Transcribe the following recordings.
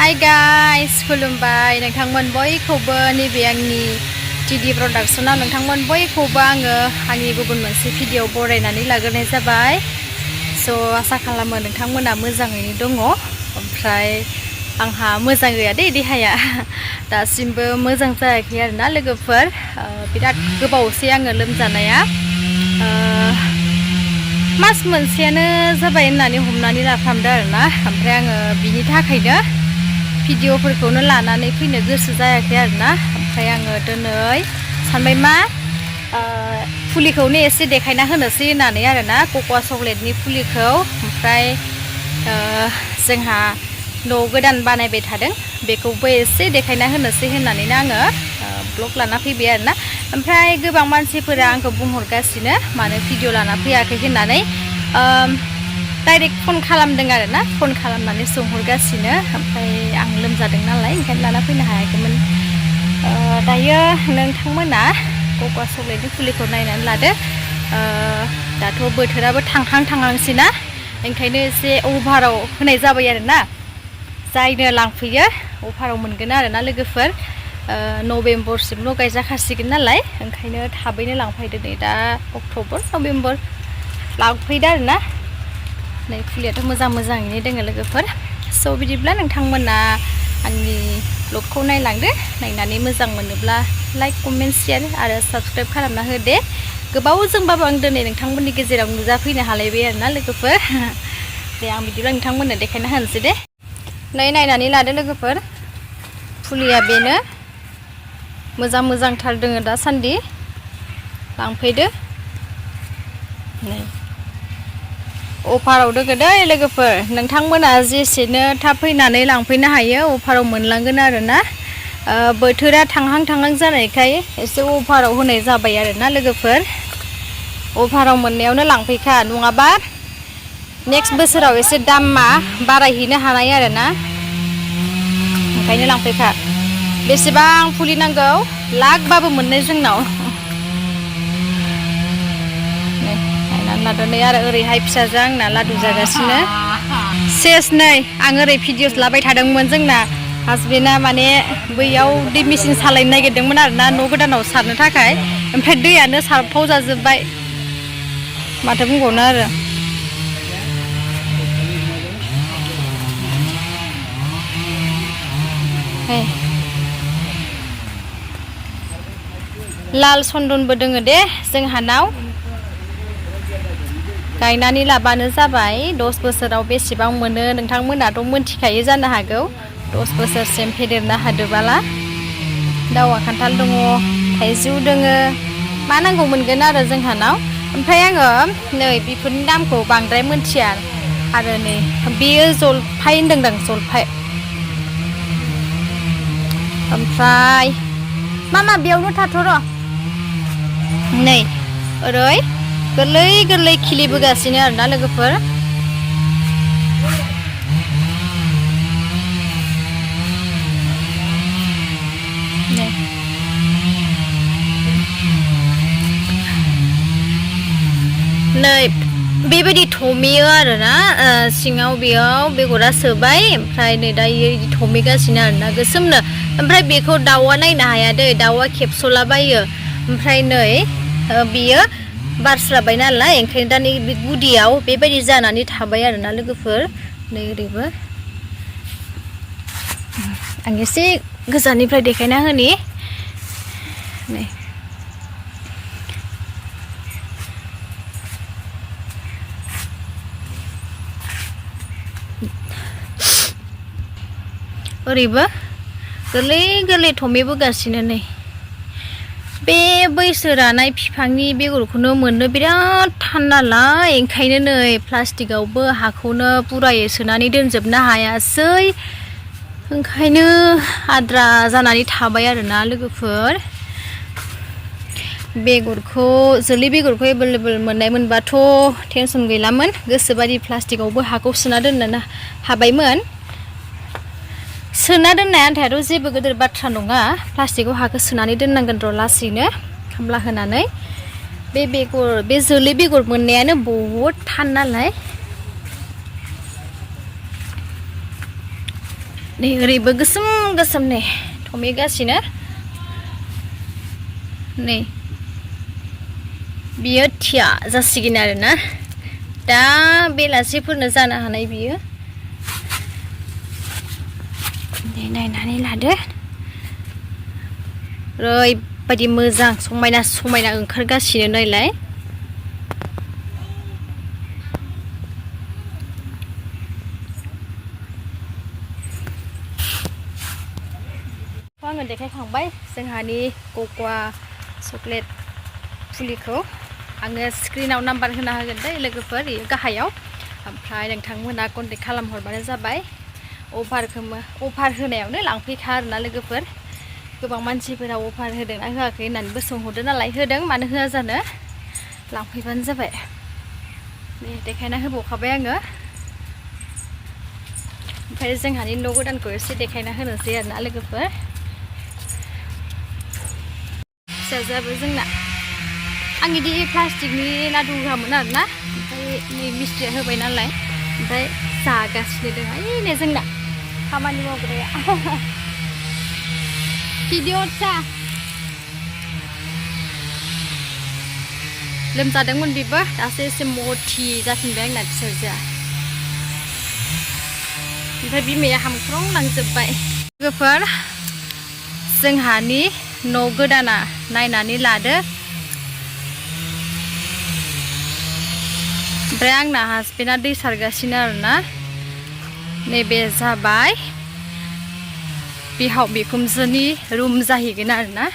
Hi guys, खुलुमबाय नोंथांमोन बयखौबो नैबे आंनि टिडि प्रडाक्शनाव नोंथांमोन बयखौबो आङो आंनि गुबुन मोनसे भिडिअ बरायनानै लाग्रोनाय जाबाय। स' आसा खालामो नोंथांमोना मोजाङैनो दङ। ओमफ्राय आंहा मोजां गैया दे देहाया दासिमबो मोजां जायाखै आरोना लोगोफोर। बिराद गोबावसै आङो लोमजानाया। मास मोनसेयानो जाबाय होननानै हमनानै लाफ्रामदो आरोना। ओमफ्राय आङो बिनि थाखायनो भिडिअफोरखौनो लानानै फैनो गोसो जायाखै आरोना। ओमफ्राय आङो दिनै सानबाय मा फुलिखौनो एसे देखायना होनोसै होननानै आरोना कक'आ चक्लेटनि फुलिखौ। ओमफ्राय जोंहा न' गोदान बानायबाय थादों बेखौबो एसे देखायना होनोसै होननानैनो आङो ब्लग लाना फैबाय आरोना। ओमफ्राय गोबां मानसिफोरा आंखौ बुंहरगासिनो मानो भिडिअ लाना फैयाखै होननानै डाइरेक्ट फन खालामदों आरोना। फन खालामनानै सोंहरगासिनो। ओमफ्राय आं लोमजादों नालाय ओंखायनो लाना फैनो हायाखैमोन। दायो नोंथांमोना कक'आ चक्लेटनि फुलिखौ नायनानै लादो। दाथ' बोथोराबो थांहांसैना ओंखायनो एसे अभाराव होनाय जाबाय आरोना। जायनो लांफैयो अफाराव मोनगोन आरोना लोगोफोर। नभेम्बरसिमल' गायजाखासिगोन नालाय ओंखायनो थाबैनो लांफैदो। नै दा अक्ट'बर नभेम्बर लांफैदो आरोना। नै फुलियाथ' मोजाङैनो दोङो लोगोफोर। स' बिदिब्ला नोंथांमोना आंनि ब्लगखौ नायलांदो। नायनानै मोजां मोनोब्ला लाइक कमेन्ट शेयार आरो साबस्क्राइब खालामना होदो। गोबावजोंबाबो आं दिनै नोंथांमोननि गेजेराव नुजाफैनो हालायबाय आरोना लोगोफोर। दे आं बिदिब्ला नोंथांमोननो देखायना होनोसै दे। नै नायनानै लादो लोगोफोर। फुलिया बेनो मोजांथार दोङो दासान्दि लांफैदो। नै अफाराव दोङो दै लोगोफोर। नोंथांमोना जेसेनो थाब फैनानै लांफैनो हायो अफाराव मोनलांगोन आरोना। बोथोरा थांहां जानायखाय एसे अफाराव होनाय जाबाय आरोना लोगोफोर। अफाराव मोननायावनो लांफैखा नङाबा नेक्स्ट बोसोराव एसे दामा बारायहैनो हानाय आरोना। ओंखायनो लांफैखा। बेसेबां फुलि नांगौ लाखबाबो मोननो जोंनाव। नायनानै लादो। नै आरो ओरैहाय फिसाजो आंना लादु जागासिनो सेस। नै आं ओरै भिडिअस लाबाय थादोंमोन। जोंना हासबेन्डआ माने बैयाव दै मेचिन सालायनो नागिरदोंमोन आरोना न' गोदानाव सारनो थाखाय। ओमफ्राय दैयानो सारफाव जाजोब्बाय माथो बुंबावनो आरो। लाल चन्दनबो दोङो दे जोंहानाव। गायनानै लाबानो जाबाय। 10 बोसोराव बेसेबां मोनो नोंथांमोनाथ' मोनथिखायो जानो हागौ। 10 बोसोरसिम फेदेरनो हादोबाला। दावा खान्थाल दङ, थाइजौ दोङो, मा नांगौ मोनगोन आरो जोंहानाव। ओमफ्राय आङो नै बेफोरनि दामखौ बांद्राय मोनथिया आरो। नै बेयो जलफाय होनदोंदां जलफाय। ओमफ्राय मा बेयावनो थाथ' र'। नै ओरै गोरलै खिलिबोगासिनो आरोना लोगोफोर। नै बेबायदि थमेयो आरोना सिङाव बेयाव बेगरा सोबाय। ओमफ्राय नै दा इदि थमेगासिनो आरोना गोसोमनो। ओमफ्राय बेखौ दाउआ नायनो हाया दै, दाउआ खेबस'लाबायो। ओमफ्राय नै बियो बारस्राबाय नालाय ओंखायनो दा नै बे गुदियाव बेबायदि जानानै थाबाय आरोना लोगोफोर। नै ओरैबो आं एसे गोजाननिफ्राय देखायना होनि। नै ओरैबो गोरलै थमेबोगासिनो। नै बे बैसो रानाय बिफांनि बेगरखौनो मोननो बिराद थान नालाय ओंखायनो नै प्लास्टिकआवबो हाखौनो पुरायै सोनानै दोनजोबनो हायासै। ओंखायनो आद्रा जानानै थाबाय आरोना लोगोफोर। बेगरखौ जोलै बेगरखौ एभेलेबेल मोनबाथ' टेनसन गैलामोन। गोसोबादि प्लास्टिकआवबो हाखौ सोना दोननो हाबायमोन। सोना दोननाय आन्थायाथ' जेबो गिदिर बाथ्रा नङा। प्लास्टिकआव हाखौ सोनानै दोननांगोन र' लासैनो खामला होनानै। बे जोलै बेगर मोननायानो बहुद थान नालाय। नै ओरैबो गोसोम गोसोम नै थमेगासिनो नै बियो थिया जासिगोन आरोना दा बेलासिफोरनो जानो हानाय बियो नै नायनानै लादो ओरैबायदि मोजां समायना समायना ओंखारगासिनो नायलाय आङो देखायखांबाय जोंहानि कक'आ चक्लेट फुलिखौ आङो स्क्रिनाव नाम्बार होना होगोन दे लोगोफोर बेयो गाहायाव ओमफ्राय नोंथांमोना कन्टेक्ट खालामहरबानो जाबाय अफार होनायावनो लांफैखा आरोना लोगोफोर गोबां मानसिफोरा अफार होदोंना होआखै होननानैबो सोंहरदों नालाय होदों मानो होआ जानो लांफैबानो जाबाय नै देखायना होबावखाबाय आङो ओमफ्राय जोंहानि न' गोदानखौ एसे देखायना होनोसै आरोना लोगोफोर फिसाजोआबो जोंना आं बिदि प्लास्टिकनि लादु होआमोन आरोना ओमफ्राय नै मिस्ट्रिया होबाय नालाय ओमफ्राय जागासिनो दं ओइनै जोंना खामानि मावग्राया भिडिअ चा लोमजादोंमोन बेबो दासो एसे मथि जाफिनबाय आंना फिसाजोआ ओमफ्राय बिमाया हामख्रं लांजोब्बाय लोगोफोर जोंहानि न' गोदाना नायनानै लादो ओमफ्राय आंना हासबेन्डआ दै सारगासिनो आरोना नैबे जाबाय बिहाव बिखुनजोनि रुम जाहैगोन आरोना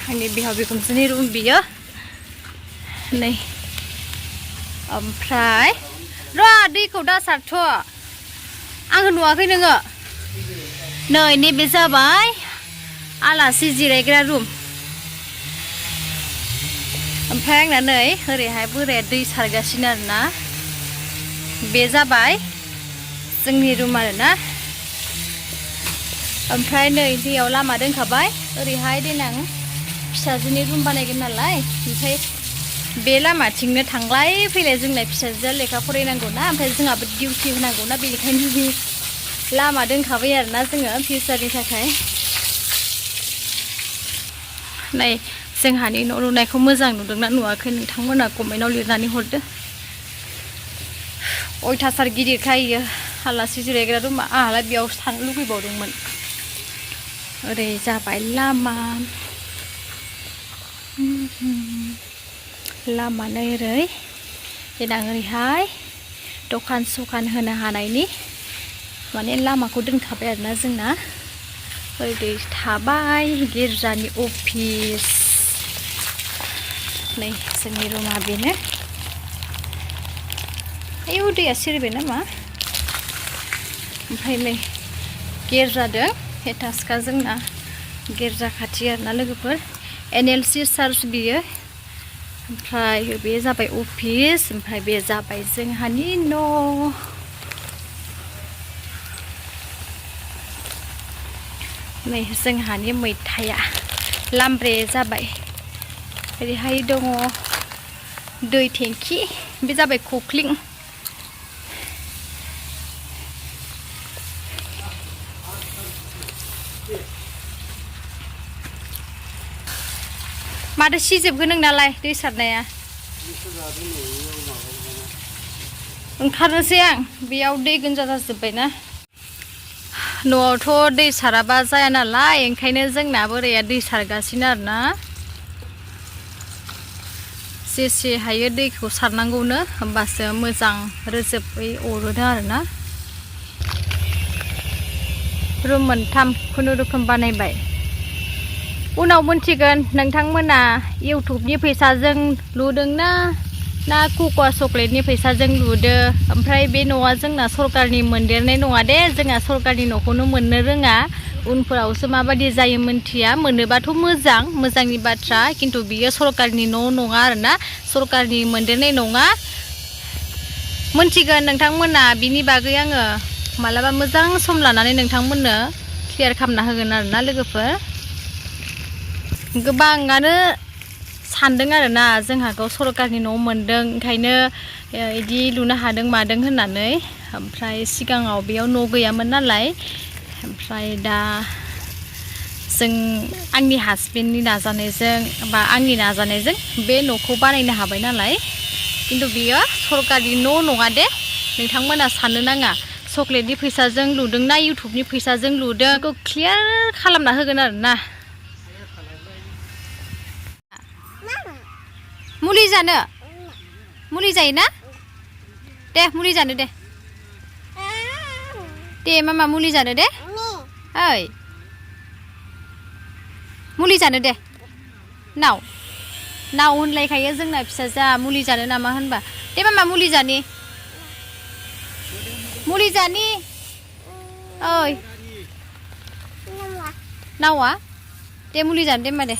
आंनि बिहाव बिखुनजोनि रुम बियो नै ओमफ्राय र' दैखौ दासारथ' आङो नुवाखै नोङो नै नैबे जाबाय आलासि जिरायग्रा रुम ओमफ्राय आंना नै ओरैहाय बोराया दै सारगासिनो आरोना बे जाबाय जोंनि रुम आरोना ओमफ्राय नै दैयाव लामा दोनखाबाय ओरैहाय देनां फिसाजोनि रुम बानायगोन नालाय ओमफ्राय बे लामाथिंनो थांलाय फैलाय जोंना फिसाजोआ लेखा फरायनांगौ ना ओमफ्राय जोंहाबो डिउटि होनांगौ ना बेनिखायनो बे लामा दोनखाबाय आरोना जोङो फिउचारनि थाखाय नै जोंहानि न' लुनायखौ मोजां नुदोंना नुवाखै नोंथांमोना कमेन्टआव लिरनानै हरदो अयथासार गिदिरखाय इयो आलासि जिरायग्रा रुमा आंहालाय बेयावसो थानो लुगैबावदोंमोन ओरै जाबाय लामा नै ओरै देनां ओरैहाय दखान सखान होनो हानायनि माने लामाखौ दोनखाबाय आरोना जोंना ओरै थाबाय गिर्जानि अफिस नै जोंनि रुमा बेनो आयौ दैया सिरिबाय नामा ओमफ्राय नै गिर्जादों एटाचखा जोंना गिर्जा खाथि आरोना लोगोफोर NLC चार्च बियो ओमफ्राय बे जाबाय अफिस ओमफ्राय बे जाबाय जोंहानि न' नै जोंहानि मैथाया लामब्रे जाबाय ओरैहाय दङ दै टेंखि बे जाबाय खख्लिं माथो सिजोबगोन नोंनालाय दै सारनाया ओंखारनोसै आं बेयाव दै गोंजा जाजोब्बायना न'आवथ' दै साराबा जाया नालाय ओंखायनो जोंना बोराया दै सारगासिनो आरोना जेसे हायो दैखौ सारनांगौनो होमबासो मोजां रोजोबै अरोनो आरोना रुम मोनथाम खुनुरुखुम बानायबाय उनाव मोनथिगोन नोंथांमोना इउटुबनि फैसाजों लुदोंना ना कक'आ चक्लेटनि फैसाजों लुदो ओमफ्राय बे न'आ जोंना सरकारनि मोनदेरनाय नङा दे जोंहा सरकारनि न'खौनो मोननो रोङा उनफोरावसो माबायदि जायो मोनथिया मोनोबाथ' मोजांनि बाथ्रा खिन्थु बियो सरकारनि न' नङा आरोना सरकारनि मोनदेरनाय नङा मोनथिगोन नोंथांमोना बिनि बागै आङो मालाबा मोजां सम लानानै नोंथांमोननो क्लियार खालामना होगोन आरोना लोगोफोर गोबाङानो सानदों आरोना जोंहाखौ सरकारनि न' मोनदों ओंखायनो इदि लुनो हादों मादों होननानै ओमफ्राय सिगाङाव बेयाव न' गैयामोन नालाय ओमफ्राय दा जों आंनि हासबेन्डनि नाजानायजों बा आंनि नाजानायजों बे न'खौ बानायनो हाबाय नालाय किन्तु बियो सरकारनि न' नङा दे नोंथांमोना साननो नाङा चक्लेटनि फैसाजों लुदों ना इउटुबनि फैसाजों लुदों बेखौ क्लियार खालामना होगोन आरोना मुलि जानो मुलि जायोना दे मुलि जानो दे दे मामा मुलि जानो दे ओइ मुलि जानो दे नाव होनलायखायो जोंना फिसाजोआ मुलि जानो नामा होनबा दे मामा मुलि जानि ओइ नावा दे मुलि जानो दे होमबा दे